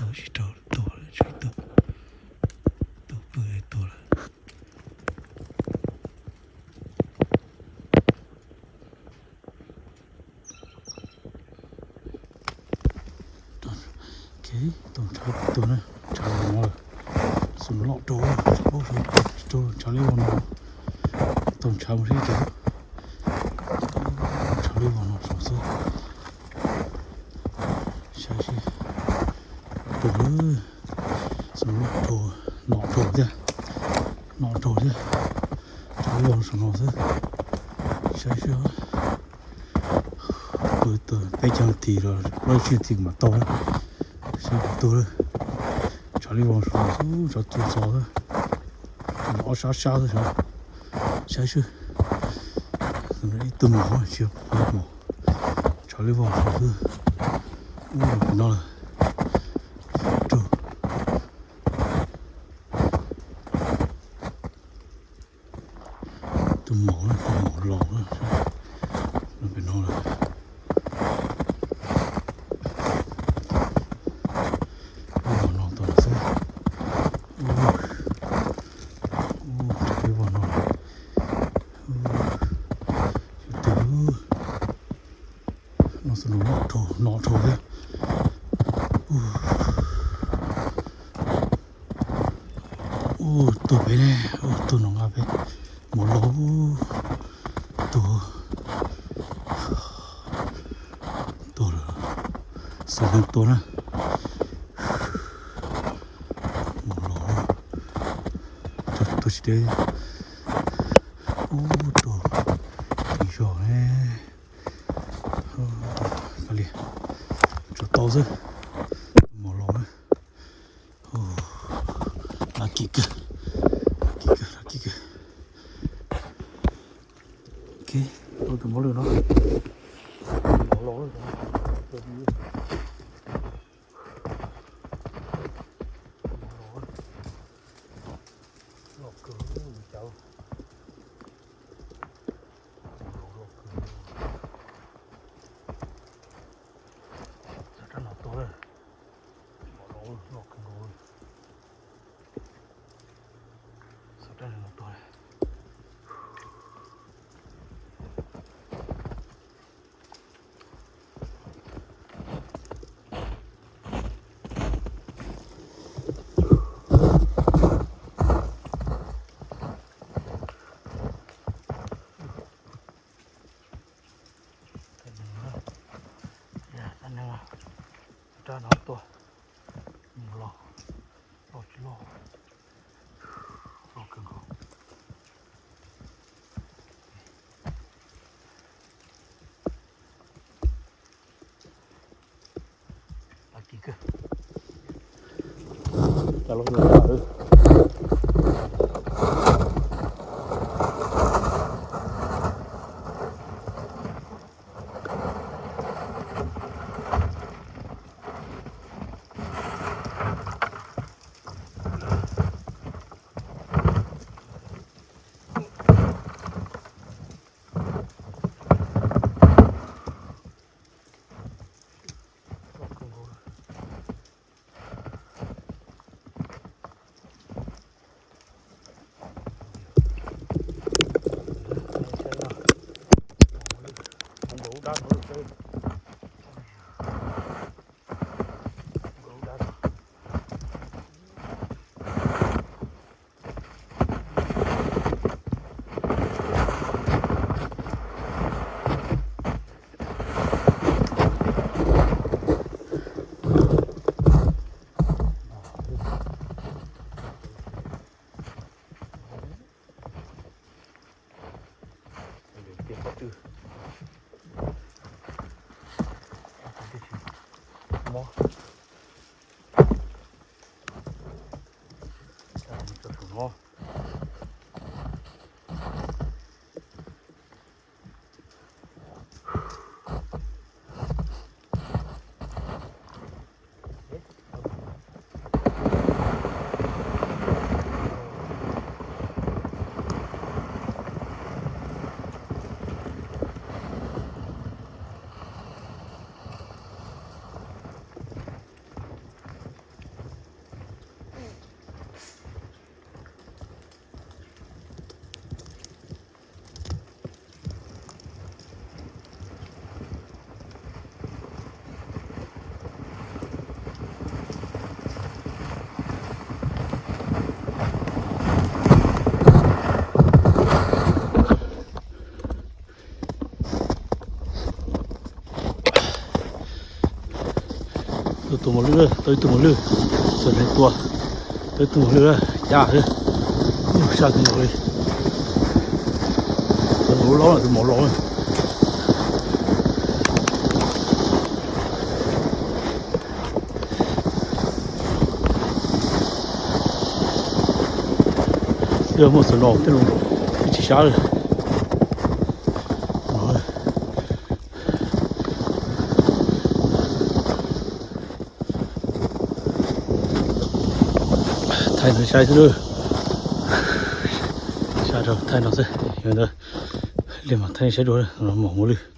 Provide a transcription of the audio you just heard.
Tsis raug tuag lawm, tshuav ib tug, tus pw tuag lawm. Ok, tau ntshav ib tug na, ntshav li no lawm. Xus no loj rau, tsis paub sav, rau ntshav li vog no. Tau ntshav mus seb cas, ntshav li vog no saum xwb. Saib seb, rau, xus no loj rau, no rau thiab, no rau thiab. Ntshav li vog saum no xwb. Saib seb, pw tau peb caug nas this los plaub tsib nas this mam tau na. Saib puas tuag lawm. Ntshav li vog saum no xwb, ntshav tu zog xwb. Ob sab sab xwb sav. Saib seb, ib tug mom tsis yog mom, ntshav li vog saum xwb. Ub, no lawm. Rau. Tus mom, tus mom laus na, pem no lawm. Ub, no tau xwb. Ub, ub, ib vog no. Ub, tus, no xwb, no rau, no rau thiab. Ub, ub, tuag pem ne, ub, tuag no nqa pem. Mom laus, tuag, tuag lawm, xwb neeg tuag na. Mom laus, tuag tsis deb. Ub, tuag, tuag zog ne. Kav liam, tsuas tau xwb. Mom laus na. Laj kim kawg, kim kawg, laj kim kawg. Ok, tau tus mab lwj no. Mom laus, mom laus, loj kawg li cas. Mom laus loj kawg. Xov rab no tuag lawm. Mom laus loj kawg nkaus li. Xov rab no tuag lawm. Xov rab no tuag, mom laus, loj tsis loj, loj kawg nkaus. Laj kim kawg. Cas los nkaus lawm. Tias qhov twg, qhov twg tsis mob. Tso saum no. Tus tus mos lwj, tau ib tug mos lwj, txawm neeg tua, tau ib tug mos lwj, yaj, saj kawg nkaus li. Tus mos lwj laub, tus mos laus. Twb muaj xov no tej lus, twb tsis sab li. Thaij no saib xwb, sab rau thaij no xwb, yog ntawd li mas thaij saib dua, mos mos lwj.